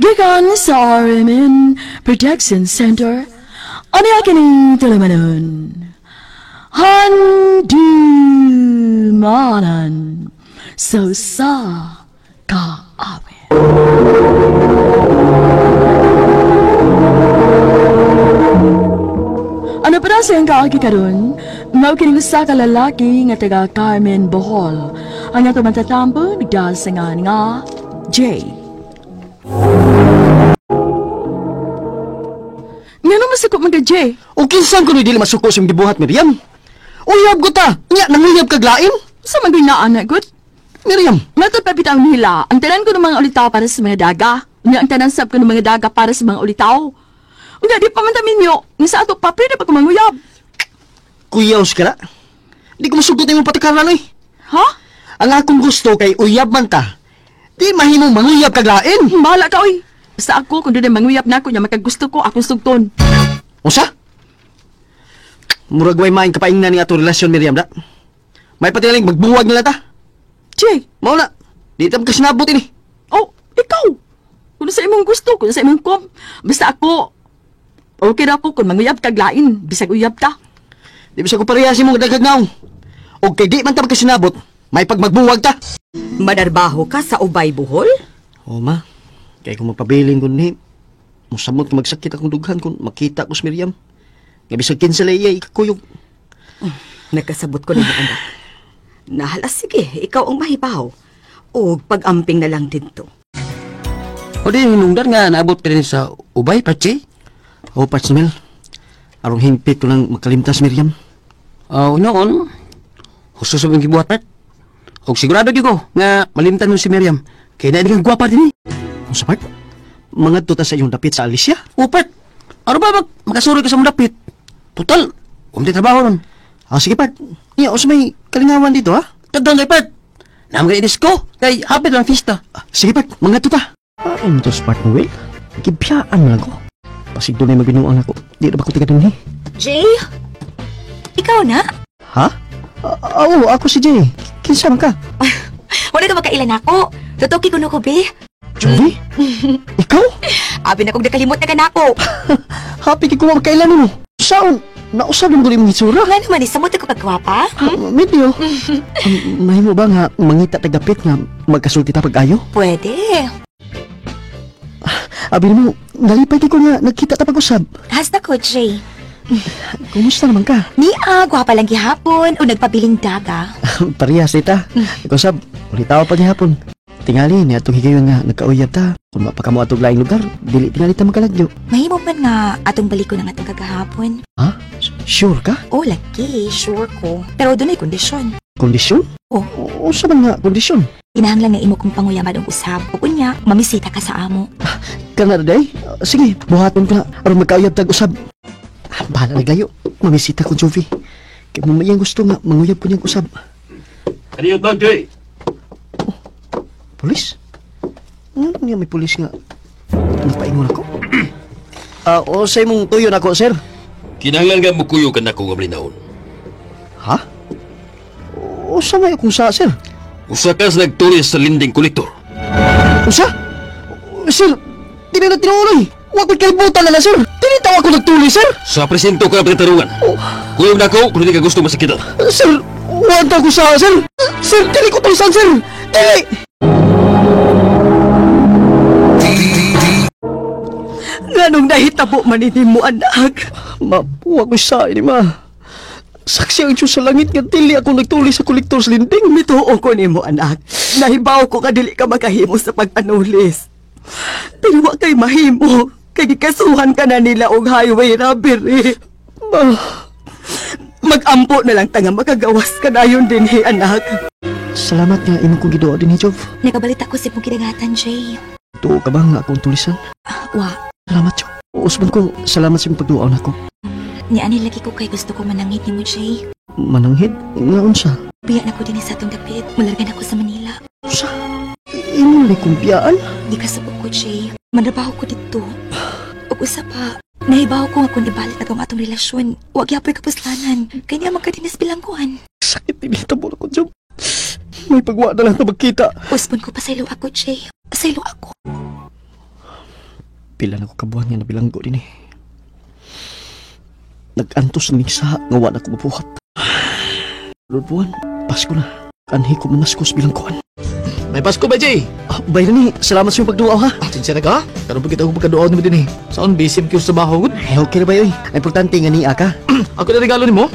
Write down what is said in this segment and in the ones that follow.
Gikan sa RMN Protection Center, ano kining tulamanon? Handumanan so sa kaawit. Ano pa sa iyang kaagi karon? Mao kini usa ka lalaki nga taga Carmen, Bohol. Ang ato matatampo nagdasangan nga Jay. Ngano masuko man ka, Jay? O kinsan ko ni dili masuko sa imong gibuhat, Miriam? Uyab ko ta! Nya, nanguyab kag lain? Sa man na anak gud? Miriam, Matod pa bitaw nila, ang tanan ko ng mga ulitaw para sa mga daga. Unya ang tanan sab ko ng mga daga para sa mga ulitaw. Unya di pa man ta minyo, nga sa ato pa pwede pa ko manguyab. Kuyaw ka na. Di ko masugot imong patakaran oy. Ha? Ang akong gusto kay uyab man ta. Di mahimong manguyab kag lain. Bahala ka oy. Basta ako kung dunay manguyab nako nya makagusto ko akong sugton. Usa? Murag way maing kapaingnan ni ato relasyon, Miriam, da. May patinaling magbuwag na lang ta. Jay, Mao na. Di ta magkasinabot ini. oh, ikaw. Kung sa imong gusto, kung sa imong kom. Basta ako, okay ra ko kung manguyab kag lain, bisag uyab ta. Di bisa ko parehas imong dagag naong. Og kay di man ta magkasinabot, may pagmagbuwag ta. Manarbaho ka sa Ubay, Bohol? O ma, kay kung magpabiling ko ni, musamot kung magsakit akong dughan kung makita ko si Miriam. Nga bisag kinsa lang iya ikakuyog. Nagkasabot ko nimo, anak. Nahala, sige, ikaw ang mahibaw. O pag-amping na lang dito. O di hinungdan nga naabot ka rin sa Ubay, Pache. O Pats Noel, arong hingpit ko lang makalimtas Miriam. Oh, noon, husto sa gibuhat, Pat. Og sigurado gyud ko nga malimtan mo si Miriam. Kay na kang gwapa din eh. Unsa, Part? Mangadto ta sa iyong dapit sa Alicia? O, Pat, ano ba makasuri ka sa mong dapit? Total, umti trabaho ron. Ah, sige, Part. Iya, unsa may kalingawan dito, ha? Tagdang kay Pat. Naam kay disco, kay hapit lang fiesta. Ah, sige, Part, mangadto ta. Paano to, Part Noel? Gibiyaan man ako. Pasig doon ay magbinuang ako. Di na ba ko tiga dinhi? Jay? Ikaw na? Ha? Ah, oo, ako si Jay. Kinsa man ka? Wala ka makailan ako. Totoo kuno ko, be. Joey? Ikaw? Abi na kong nakalimot na ka nako. Happy kay ko makailan nimo. Saon? Nausab mo gud imong hitsura. Nga naman, isamot ako kagwapa. Medyo. Mahimo ba nga mangita tag dapit nga magkasulti ta pag-ayo? Pwede. Abi nimo, nalipay kay ko nga nagkita ta pag-usab. Hasta ko, Jay. Kumusta naman ka? Nia, gwapa lang gihapon o nagpabiling daga. Parehas ta. Ikaw sab, ulitaw pa gihapon. Tingali ni atong higayon nga nagkauyab ta. Kung mapaka mo atong laing lugar, dili tingali ta makalagyo. Mahimo man nga atong baliko ng atong kagahapon. Ha? Sure ka? O, lagi, sure ko. Pero doon ay kondisyon. Kondisyon? Oh. Unsa man nga kondisyon? Kinahanglan nga imo kong panguyaman og usab. O unya, mamisita ka sa amo. Kana day? Sige, buhaton ko na aron magkauyab tag usab. Ah, bahala naglayo. Mamisita ko Jovi. Kay mamayang gusto nga manguyab ko niyang usab. Ano yung bang, Jay? Pulis? Ano niya may pulis nga napaingon ako? Ah, o sa imong tuyo nako, sir. Kinahanglan nga mukuyo ka nako nga malinawon. Ha? O sa may akong sa, sir? Usa ka sa nagtulis sa linding kolektor. Usa? Sir, dili na tinuloy. Wa ko'y kalibutan na na, sir. Dili taw ako nagtuli, sir. Sa presinto ka pagkatarungan. Kuyog nako kung hindi ka gusto masakitan. Sir, wa ta ko sa, sir. Sir, dili ko tulisan, sir. Dili! Nganong nahitabo man ini mo, anak? Ma, wa ko'y sa ini, ma. Saksi ang Diyos sa langit nga dili ako nagtuli sa kolektor sa linding. Mituo ko nimo, anak. Nahibaw ko ka dili ka makahimo sa pag-anulis. Pero wa kay mahimo. Kay gikasuhan ka na nila og highway robbery. Ma, Magampo na lang tanga makagawas ka dayon dinhi, anak. salamat nga imong kong giduo din, Jov. Nakabalita ko sa imong kidagatan, Jay. Tuo ka ba nga akong tulisan? Wa, Salamat, Jov. Usban ko, salamat sa imong pagduaw nako. ni ani lagi ko kay gusto ko manangit nimo, Jay. Mananghid, nga unsa? Biya na ko dinhi sa atong dapit. Mularga na ko sa Manila. Unsa? Imo ni kong biyaan? Di ka sabog ko, Jay. Manrabaho ko didto. Ug usa pa, nahibaw ko nga kung ibalik na tong atong relasyon, wa gyapoy kapuslanan. Kay niya magkadinis bilangguan. Sakit ini tabo ko, Jov. May pagwa na lang na magkita. Usbon ko pasaylo ako, Jay. Pasaylo ako. Pila na ko kabuhan nga nabilanggo din eh. Nag-antos na sa nga wa na ko mabuhat. Lord buwan, Pasko na. Anhi ko mamasko sa bilangguan. May Pasko ba, Jay? Ah, bay na ni, salamat sa iyong pagduaw ha. Ah, sinsya na ka? Karon pa kita akong pagkaduaw nimo din eh. Saan busy ko sa trabaho gud? Eh, okay na ba yun? Ang importante nga niya ka. Ako na regalo nimo?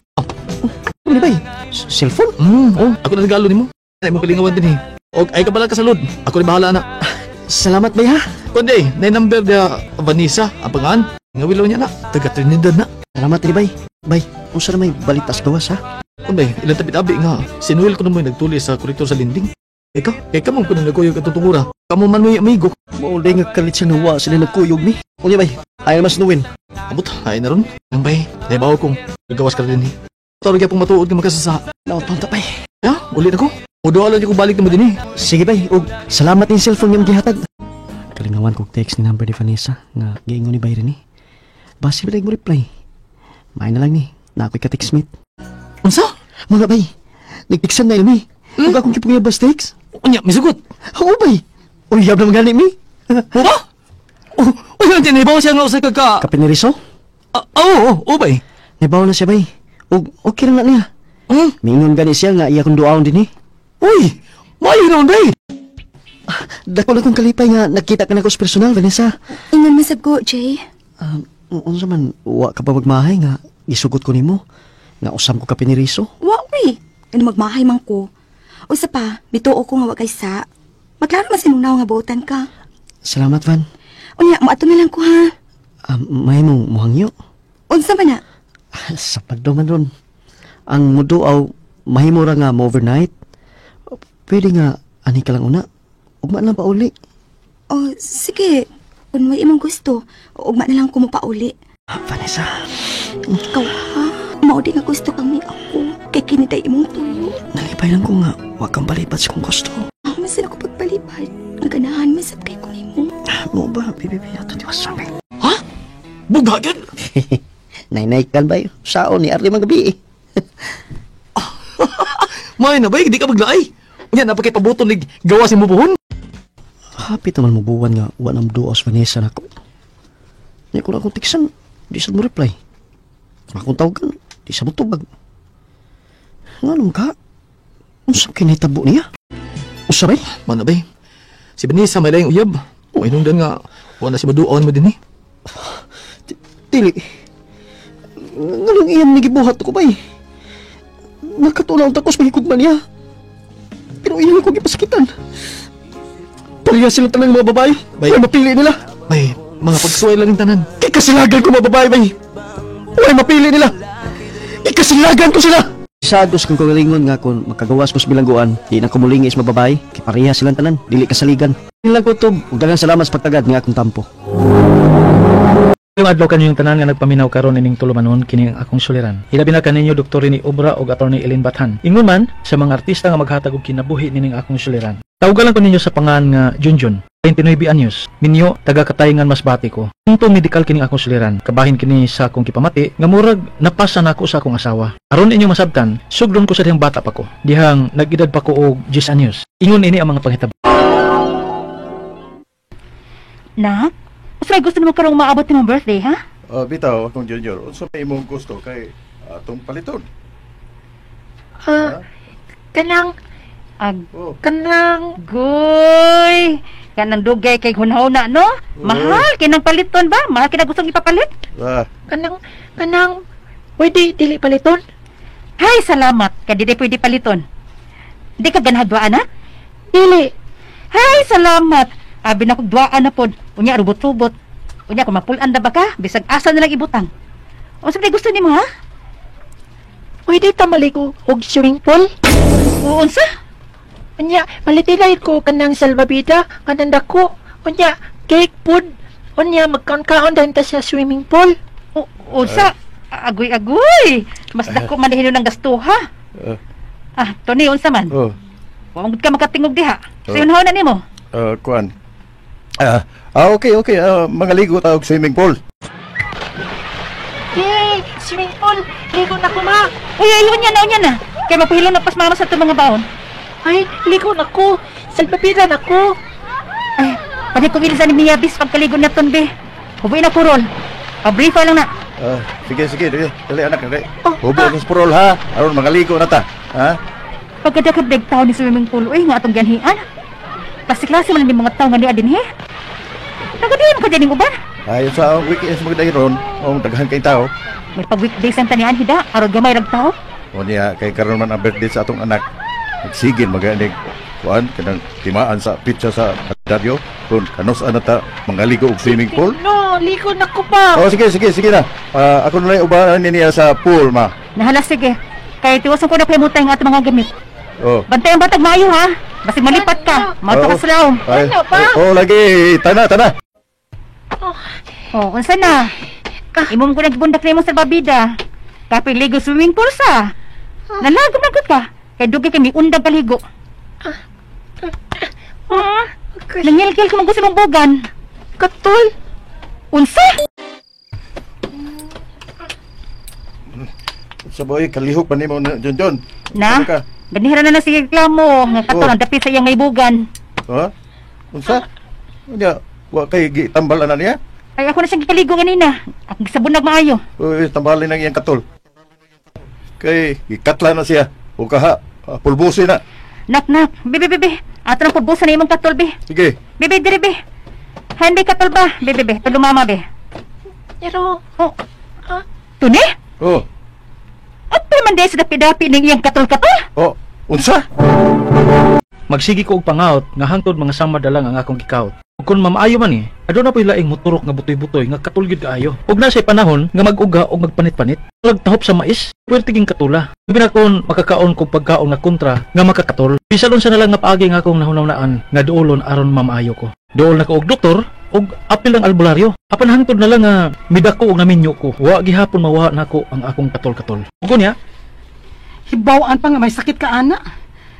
Ano ba Cellphone? Oh, ako na regalo nimo. Ay mo kalingawan din eh. Og ay ka bala ka salud. Ako ni bahala na. Salamat bay ha. Kundi, na number dia Vanessa, ang pangan. Nga wilaw niya na. Taga Trinidad na. Salamat rin bay. Bay, unsa na may balita sa gawas ha? Kundi, ilang tabi-tabi nga. Sinuil ko na mo yung nagtuli sa korektor sa linding. Ikaw, kay kamong ko na nagkuyog at tutungura. Kamo man mo yung amigo. Maulay nga kalit siya nawa sila nagkuyog ni. Unya bay, ayaw naman sinuwin. Abot, ay na ron. Ang bay, naibaw kong nagawas ka rin eh. Tawag pong matuod nga makasasa. Naot pa bay. Ya, ulit ako. Mudualan niyo kung balik na mo din eh. Sige bay, ug salamat ning cellphone nga gihatag. Kalingawan kog text ni number ni Vanessa nga giingon ni Byron ni. Basi ba mo reply? May na lang ni, na ako'y ka-text mate. Unsa? Mga bay, nagtiksan na mi. Ug akong gipangiyabas text. Unya, may sugot. Oo bay. Uyab na gani mi. Ha? Oh, uy, nandiyan, naibaw siya nga usa ka ka. Kape ni Rizzo? Ah, oo, oo, bay. Nibaw na siya bay. Ug okay ra na niya. Hmm? Mingon gani siya nga iya kong duaon din eh. Uy, maayo naman bay. Dako na kong kalipay nga nakita ka na ko sa personal, Vanessa. Ingon man sab ko, Jay. Unsa man, wa ka pa magmahay nga gisugot ko nimo. Nga usam ko kape ni Rizzo. Wa uy. Ano magmahay man ko. Usa pa, bituo ko nga wa kay sa. Maglaro man sinunaw nga buotan ka. Salamat, Van. Unya, moadto na lang ko ha. May mong muhangyo. Unsa man na? Sa pagdo man ron. Ang muduaw, mahimo ra nga mo overnight. Pwede nga, ani ka lang una. Ugma lang pa uli. Oh, sige. Kung may imong gusto, ugma na lang ko mo pauli. Vanessa, Ikaw ha? Mao di nga gusto kang may ako. Kay kini day imong tuyo. nalipay lang ko nga, wa kang balipat sa kong gusto. Ako man sila ko pagpalipad. Naganahan man sad kay ko nimo. Mo ba, baby, ato di wasabi. Ha? Bughagan? Nainay kan ba yun? Sao ni Arlie mga gabi eh. May na bay, di ka maglaay. Unya, napakay pabuton ni gawa si mo buhon. Hapit naman mo buwan nga, wa nang duos Vanessa na ko. Hindi ko na akong tiksan, di sa mo reply. Akong tawagan, di sa mo tubag. Nga naman ka? Unsa kinahitabo niya? Unsa bay? Mana bay? Si Vanessa may laing uyab. Uy, nung nga, wala si maduon mo din eh. Dili. Nganong iyan ni gibuhat ko bay? Nakatulaw takos mahikugma niya. Pero iyan ko gipasakitan. Pareha sila tanang mga babae. Bay. Way mapili nila. Bay, mga pagsuway lang yung tanan. Kikasilagan ko mga babae bay. Way mapili nila. Kikasilagan ko sila. Sa agos kong kagalingon nga kung makagawas ko sa bilangguan, di na kumulingi sa mga babae. Kay pareha silang tanan, dili kasaligan. Nilang kutob, ug daghang salamat sa pagtagad nga akong tampo. Yung adlaw kaninyong tanan nga nagpaminaw karon ining tulumanon kini ang akong suliran. Hilabi na kaninyo Dr. ni Obra og Attorney Ellen Bathan. Ingon man sa mga artista nga maghatag og kinabuhi nining akong suliran. Tawgalan ko ninyo sa pangan nga Junjun. 29 anyos. Minyo taga Katayingan Masbate ko. Punto medical kining akong suliran. Kabahin kini sa akong gipamati nga murag napasa nako sa akong asawa. Aron inyong masabtan, sugdon ko sa dihang bata pa ko. Dihang nag-edad pa ko og 10 anyos. Ingon ini ang mga panghitabo. Nak, usa may gusto nimo karong maabot nimong birthday, ha? Bitaw, akong junior, unsa may imong gusto kay atong paliton? Ah, kanang ag Oh. kanang goy. Kanang dugay kay hunahuna no? Mahal kinang paliton ba? Mahal kina gustong ipapalit? Ah, Kanang kanang pwede dili paliton? Hay, salamat kay dili pwede paliton. Di ka ganahag duaan na? Dili. Hay, salamat. Abi na kog duaan na pod. Unya rubot-rubot. Unya kung mapulan na ba ka, bisag asa na lang ibutang. Unsa ba gusto nimo ha? Pwede ta maligo og swimming pool? O, unsa? Unya, palitilay ko kanang salbabida, kanang dako. Unya, cake food. Unya, magkaon-kaon din ta sa swimming pool. O, unsa? Agoy-agoy. Mas dako man hinon ng gasto ha. Ah, Tony, unsa man? Oh, Wa man gud ka makatingog diha. Oh. Sayon na nimo. Kuan. Okay, okay. Mga ligo ta og swimming pool. Yay! Swimming pool! Ligo na ko, ma! Uy, ay, unya na, unya na. Kay mapahilom na pas mama sa itong mga baon. Ay, ligo na ko! Salbabida na ko! Ay, pwede ko sa ni Miyabis pagkaligo na ton, be. Huboy na purol. Pabriefa lang na. Sige, sige, dali, dali anak, dali. Hubo sa purol ha. Aron mangaligo na ta. Ha? Pagkadakab tao ni swimming pool, uy, nga atong ganhian. Klase-klase man ni mga tao nga niya din, he. Nagadiin ka din uban. Ayon sa weekends magdayron, ang daghan kay tao. May pag-weekdays ang tanian, hida, aron gamay rag tao. O niya, kay karon man ang birthday sa atong anak. Nagsigin maganig kuan kanang timaan sa pizza sa kalendaryo kung kanus ana ta mangaligo og swimming pool. No, liko na ko pa. Oh, sige, sige, sige na. Ako na lang ubahan niya sa pool, ma. Nahala, sige. Kay tiwasan ko na pahimutay ang atong mga gamit. Oh. Bantay ang batag maayo, ha? Basig malipat ka. Mato ka sa lawom. Ay, oh, lagi. Tana, tana. Oh, unsa na? Imong ko nagbundak na imong salbabida. Kapig ligo swimming pool sa. Nalagom na gud ka. Kay dugay kami undang paligo. Nangilgil ko man sa imong bugan. Katol. Unsa? Sa boy, kalihok pa nimo na John John. Na? Ano ka? Ganihira na na sige reklamo nga katol Oh. ang dapit sa iyang ibugan. Ha? Unsa? Unya, wa kay gitambal ana niya? Ay ako na siyang gikaligo kanina. Akong gisabunag maayo. Uy, tambalin ang iyang katol. Kay gikatla na siya. O kaha, pulbusin na. Nak nak, bebe bebe. Ato nang pulbusan na imong katol be. Sige. Bebe diri be. Handi katol ba? Bebe be, tulo mama be. Pero, Oh. Tuni? Oh. At man sa dapi-dapi ning iyang katol-katol. Oh, unsa? Magsigi ko og pangaot nga hangtod mga samad na lang ang akong gikaot. Ug kun mamaayo man ni, aduna po'y laing moturok nga butoy-butoy nga katol gyud kaayo. Ug nasa panahon nga mag-uga og magpanit-panit, tahop sa mais, puwerte ging katula. Labi na kon makakaon kog pagkaon nga kontra nga makakatol. Bisan unsa na lang nga paagi nga akong nahunahunaan nga duolon aron mamaayo ko. Duol na ko og doktor og apil ang albularyo. Apan hangtod na lang nga midako og naminyo ko. Wa gihapon mawa nako ang akong katol-katol. Ug unya, Hibaw-an pa nga may sakit ka, ana.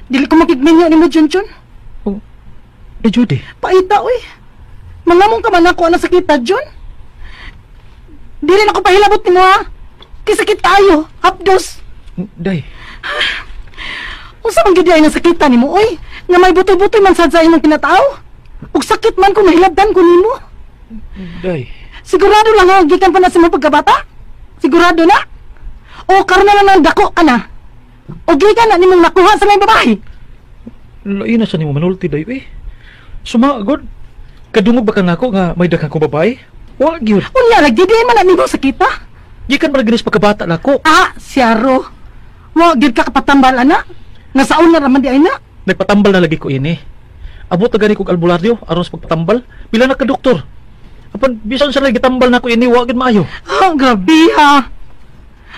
Dili ko makigminyo nimo, Junjun. Eh, Judy. Paita, uy. Mangamong ka man ako ang sakita, Jun. Dili na ko pahilabot nimo, ha. Kisakit tayo. Hapdos. Day. Unsa man gyud ay nasakita nimo, oy? Nga may butoy-butoy man sad sa imong kinatao. Ug sakit man kung nahilabdan ko nimo. Day. Sigurado lang ha, gikan pa na sa imong pagkabata. Sigurado na. O karon na lang nang dako ka na. O gikan na nimong nakuha sa may babae. Lain na sa nimo manulti day eh. Sumagod. Kadungog ba ka nako nga may daghang kong babae? Wa gyud. Unya lagi di man na nimo sakita. Gikan man ginis pagkabata nako. Ah, siyaro. Wa gyud ka kapatambal ana. Nga saon na raman di ay na. Nagpatambal na lagi ko ini. Abot na gani kog albularyo aron sa pagpatambal. Pila na ka doktor. Apan bisan sa lagi gitambal nako ini wa gyud maayo. Ah, grabe ha.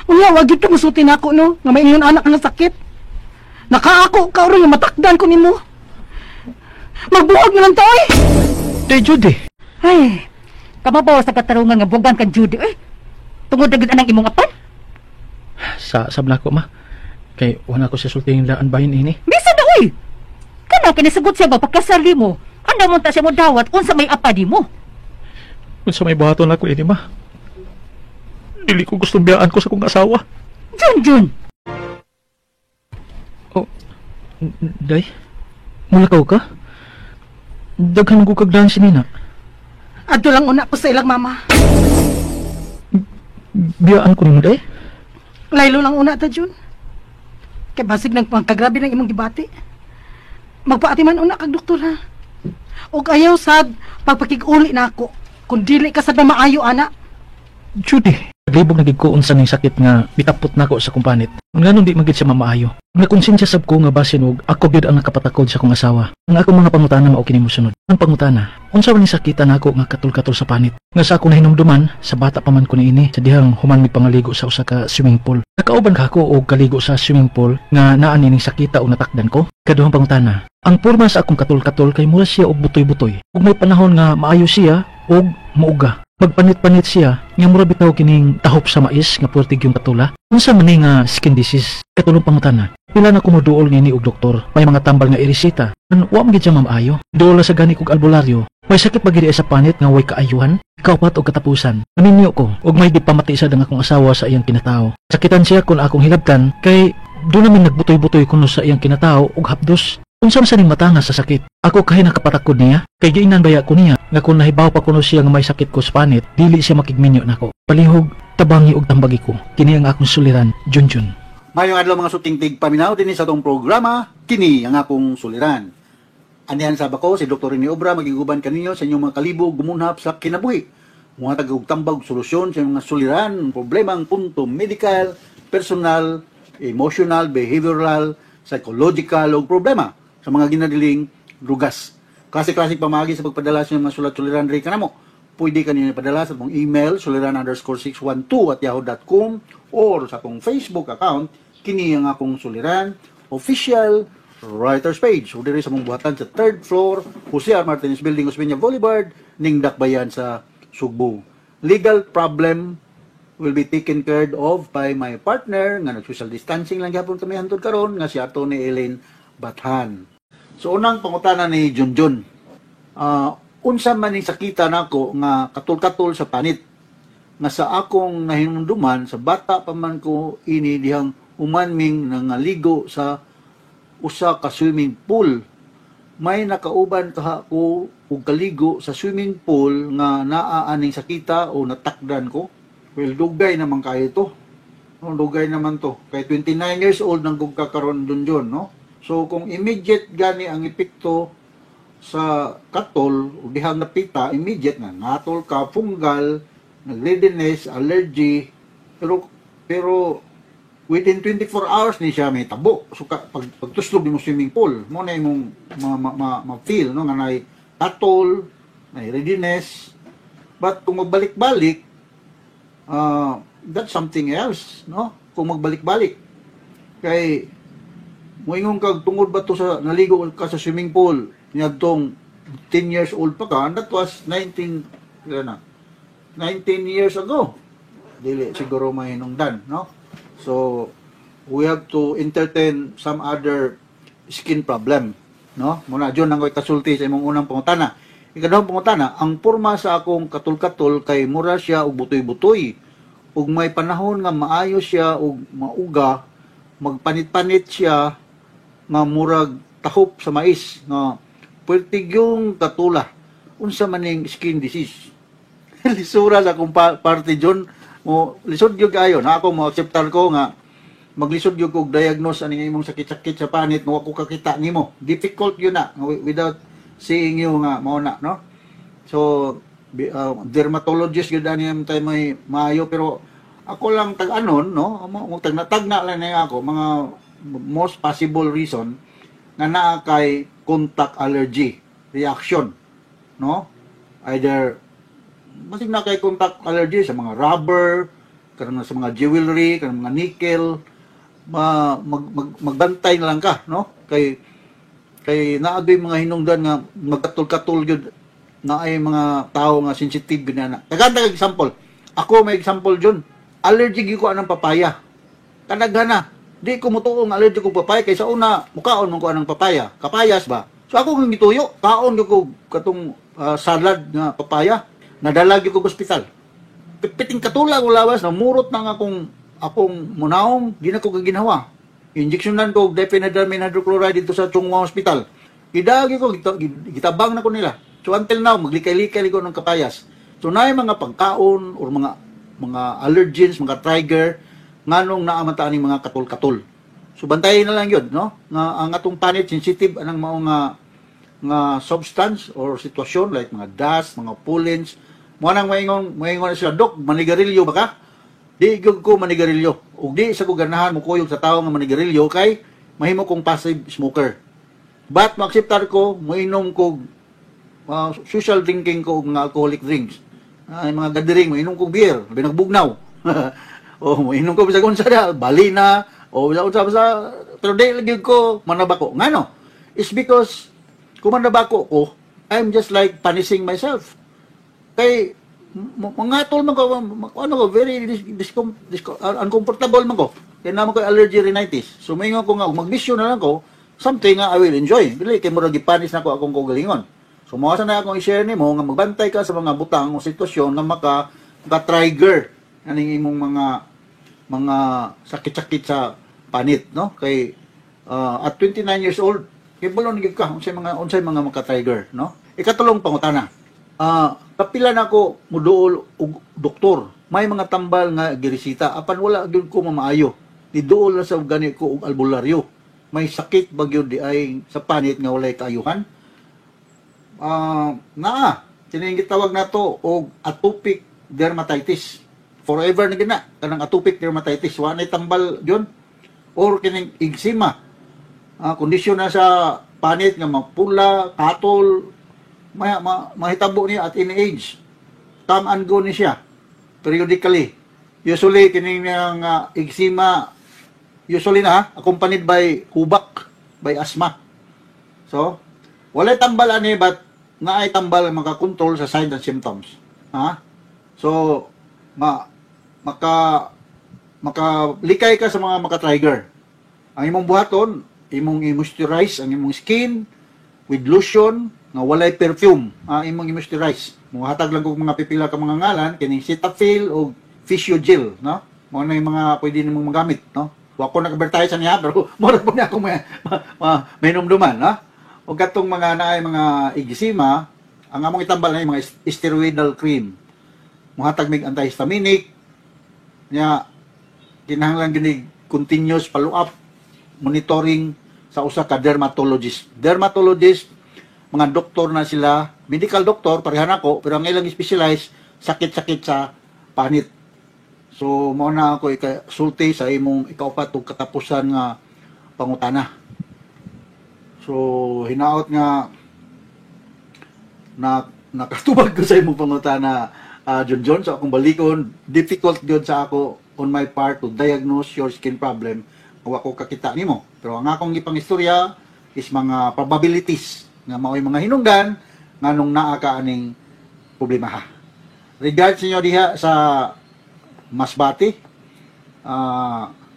Unya wa gyud ka musulti nako no, nga may ingon anak nga sakit. Nakaako ka ron nga matakdan ko nimo. Magbuhag na lang ta oy. Day Judy. Ay, kababaw sa katarungan nga bugan kan Judy eh. Tungod na gid anang imong apan. Sa sab nako ma. Kay wala ko sa sulting daan bahin ini. Bisan na oy. Kana kinisugot siya ba pagkasal mo? Ano mo ta siya mo dawat unsa may apa di mo? Unsa may buhaton nako ini ma. Dili ko gustong biyaan ko sa kong asawa. Jun Jun. Oh, Day, mulakaw ka? Daghan ko kag dance nina. Adto lang una ko sa ilang mama. Biyaan ko nimo day. Laylo lang una ta Jun. Kay basig nang pagkagrabe ng imong gibati. Magpaati man una kag doktor ha. Og ayaw sad pagpakig-uli na ako. Kung dili ka sad na maayo ana. Judy, naglibog na gid ko unsa ning sakit nga mitapot nako sa kumpanit. Nganong di man gid siya mamaayo. Nakonsensya sab ko nga basin og ako gyud ang nakapatakod sa akong asawa. Ang akong mga pangutana mao kini mosunod. Ang pangutana, unsa man ning sakita nako nga katol-katol sa panit? Nga sa akong nahinumduman, sa bata pa man ko niini, sa dihang human mig pangaligo sa usa ka swimming pool. Nakauban ka ako og kaligo sa swimming pool nga naa nining sakita og natakdan ko. Kaduhang pangutana, ang porma sa akong katol-katol kay mura siya og butoy-butoy. Ug may panahon nga maayo siya og muuga. Magpanit-panit siya nga mura bitaw kining tahop sa mais nga puwertig yung katula. Unsa man ni nga skin disease? Katulong pangutana. Pila na kumuduol ngini og doktor. May mga tambal nga ireseta. An wa man gid siya mamaayo. Duol na sa gani kog albularyo. May sakit ba gid sa panit nga way kaayuhan? Kaupat og katapusan. Naminyo ko og may gipamati sad ang akong asawa sa iyang kinatao. Sakitan siya kun akong hilabtan kay do namin nagbutoy-butoy kuno sa iyang kinatao og hapdos. Unsa man sa ning mata nga sa sakit? Ako kahay nakapatakod niya. Kay giingnan baya ko niya nga kung nahibaw pa kuno siya nga may sakit ko sa panit, dili siya makigminyo nako. Palihog, tabangi og tambagi ko. Kini ang akong suliran, Junjun. Mayong adlaw, mga suking tigpaminaw, dinhi sa atong programa, kini ang akong suliran. Anihan sab ako si Dr. Rene Obra, magiguban kaninyo sa inyong mga kalibog gumunhap sa kinabuhi. Muhatag og tambag solusyon sa inyong mga suliran, problemang punto medical, personal, emotional, behavioral, psychological o problema sa mga ginadiling drugas. Klase-klase pamagi sa pagpadala sa inyong mga sulat-suliran diri kanamo. Pwede kanino padala sa atong email suliran_612@yahoo.com or sa akong Facebook account, kini ang akong suliran official writers page. So diri sa mong buhatan sa third floor, Jose R. Martinez Building, Osmeña Boulevard, ning Dakbayan sa Sugbo. Legal problem will be taken care of by my partner nga nag-social distancing lang gyapon kami hantod karon, nga si Atty. Elaine Bathan. So unang pangutana ni Junjun. Unsa man ning sakita nako nga katul-katol sa panit nga sa akong nahinumduman sa bata pa man ko ini dihang human ming nangaligo sa usa ka swimming pool? May nakauban kaha ko og kaligo sa swimming pool nga naa aning sakita o natakdan ko? Well, dugay naman kayo to, no? Dugay naman to kay 29 years old nang kog kakaron dun yun, no? So kung immediate gani ang epekto sa katol o dihang napita, immediate nga ngatol ka, fungal, nag-redness, allergy, pero pero within 24 hours ni siya may tabo. So pag pagtuslob nimo swimming pool mo na imong ma, ma, ma, ma-feel, no, nga nay katol, nay redness. But kung magbalik-balik, that's something else, no? Kung magbalik-balik kay moingon kag tungod ba to sa naligo ka sa swimming pool niadtong 10 years old pa ka, and that was 19 kailan na, 19 years ago, dili siguro mahinungdan, no? So we have to entertain some other skin problem, no? Muna John ang ko'y kasulti sa imong unang pangutana. Ikaduhang pangutana: ang porma sa akong katul-katol kay mura siya og butoy-butoy ug may panahon nga maayo siya ug mauga, magpanit-panit siya nga murag tahop sa mais nga puwerte yung katula. Unsa man ning skin disease? Lisura sa akong parte John mo, lisod gyud kaayo na ako mo akseptar ko nga maglisod gyud kog diagnose ani imong sakit-sakit sa panit mo ako kakita nimo. Difficult yun na without seeing you nga mao na, no? So dermatologist gyud ani ang tay may maayo, pero ako lang tag-anon, no, mo tagna-tagna lang na ako mga most possible reason nga naa kay contact allergy reaction, no? Either basig na kay contact allergy sa mga rubber, kanang sa mga jewelry, kanang mga nickel, ma, mag, mag, magbantay na lang ka, no? Kay kay naa gyud mga hinungdan nga magkatol-katol gyud na ay mga tao nga sensitive gyud na. Tagan tag example. Ako may example jud. Allergy gyud ko anang papaya. Kadaghan na. Di ko mutuo nga allergy ko papaya kay sa una mukaon man ko anang papaya. Kapayas ba? So ako nga gituyo, kaon gyud ko katong salad nga papaya. Nadala gyud ko ospital. Piting katula ko lawas, namurot na nga akong akong munaong, di na ko kaginhawa. Injectionan ko og diphenhydramine hydrochloride dito sa Chong Hua Hospital. Gidagi ko, gitabang na ko nila. So until now, maglikay-likay ko ng kapayas. So naay mga pagkaon or mga mga allergens, mga trigger, nganong naamata ani mga katol-katol. So bantayan na lang yun, no? Nga ang atong panit sensitive anang mao nga nga substance or sitwasyon like mga dust, mga pollens. Mo nang maingon maingon na sila, "Dok, manigarilyo ba ka?" Di gyud ko manigarilyo. Ug di sa ko ganahan mo kuyog sa tawo nga manigarilyo kay mahimo kong passive smoker. But maakceptar ko, moinom ko social drinking ko og mga alcoholic drinks. Ay, mga gathering, moinom kog beer, binagbugnaw. O moinom ko bisag unsa na, balina, o bisag unsa basta, pero di lagi ko manabako. Ngano? It's because kung manabako ko, I'm just like punishing myself. Kay mangatol man ko, ano ko, very uncomfortable man ko. Kaya naman ko allergy rhinitis. So maingon ko nga, magbisyo na lang ko, something nga I will enjoy. Dili kay murag gipunish na ko akong kaugalingon. So mo sa na akong i-share nimo nga magbantay ka sa mga butang o sitwasyon nga maka trigger aning imong mga mga sakit-sakit sa panit, no? Kay at 29 years old, Kibalo na gyud ka unsay mga maka-trigger, no? Ikatulong pangutana. Kapila nako muduol og doktor. May mga tambal nga giresita apan wala gyud ko mamaayo. Niduol na sa gani ko og albularyo. May sakit ba gyud di ay sa panit nga walay kaayuhan? Naa kining gitawag nato og atopic dermatitis. Forever na gina kanang atopic dermatitis, wa nay tambal yun. Or kining eczema. Kondisyon na sa panit nga mapula, katol, mahitabo niya at any age. Come and go ni siya periodically. Usually kining nga eczema usually na accompanied by hubak, by asthma. So, walay tambal ani, but naay tambal ang makakontrol sa signs and symptoms. Ha? So, ma maka makalikay ka sa mga maka-trigger. Ang imong buhaton, imong i-moisturize ang imong skin with lotion nga walay perfume. Imong i-moisturize. Muhatag lang kog mga pipila ka mga ngalan kining Cetaphil o Physiogel, no? Mao na yung mga pwede nimong magamit, no? Wa ko nag-advertise niya, pero mura po niya ako may numduman, no? O katong mga naay mga eczema, ang among itambal na yung mga steroidal cream. Muhatag mig antihistaminic, nya kinahanglan gini continuous follow-up monitoring sa usa ka dermatologist. Dermatologist, mga doktor na sila, medical doctor, parehan ako, pero ang ilang specialize, sakit-sakit sa panit. So, mao na ako ikasulti sa imong ikaupat ug katapusan nga pangutana. So, hinaot nga na nakatubag ko sa imong pangutana, John John. So, akong balikon, difficult gyud sa ako on my part to diagnose your skin problem kung ako kakita nimo. Pero ang akong ipangistorya is mga probabilities nga mao'y mga hinungdan nganong naa ka aning problema ha. Regards ninyo diha sa Masbate.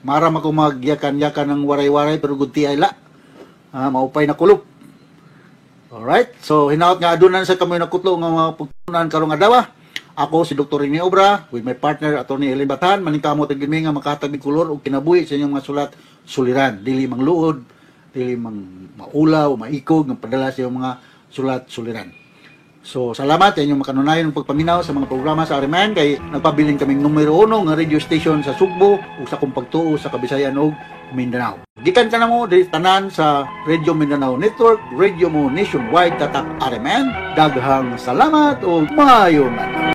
Maram ako magyakan-yakan ng waray-waray pero good ay la. Maupay na kulop. Alright. So hinaot nga adunan sa kamoy nakutlo nga mga pagtunan karong adlaw. Ako si Dr. Rene Obra with my partner Attorney Ellen Batan, maningkamot ang gimi nga makahatag og kolor ug kinabuhi sa inyong mga sulat suliran. Dili mangluod, dili mang maulaw, maikog ng padala sa inyong mga sulat suliran. So, salamat sa inyong makanunayon ng pagpaminaw sa mga programa sa RMN kay nagpabilin kaming numero uno nga radio station sa Sugbo ug sa akong pagtuo sa Kabisayan ug Mindanao. Gikan ka na mo diri tanan sa Radio Mindanao Network, Radio Mo Nationwide, Tatak RMN. Daghang salamat ug maayong adlaw.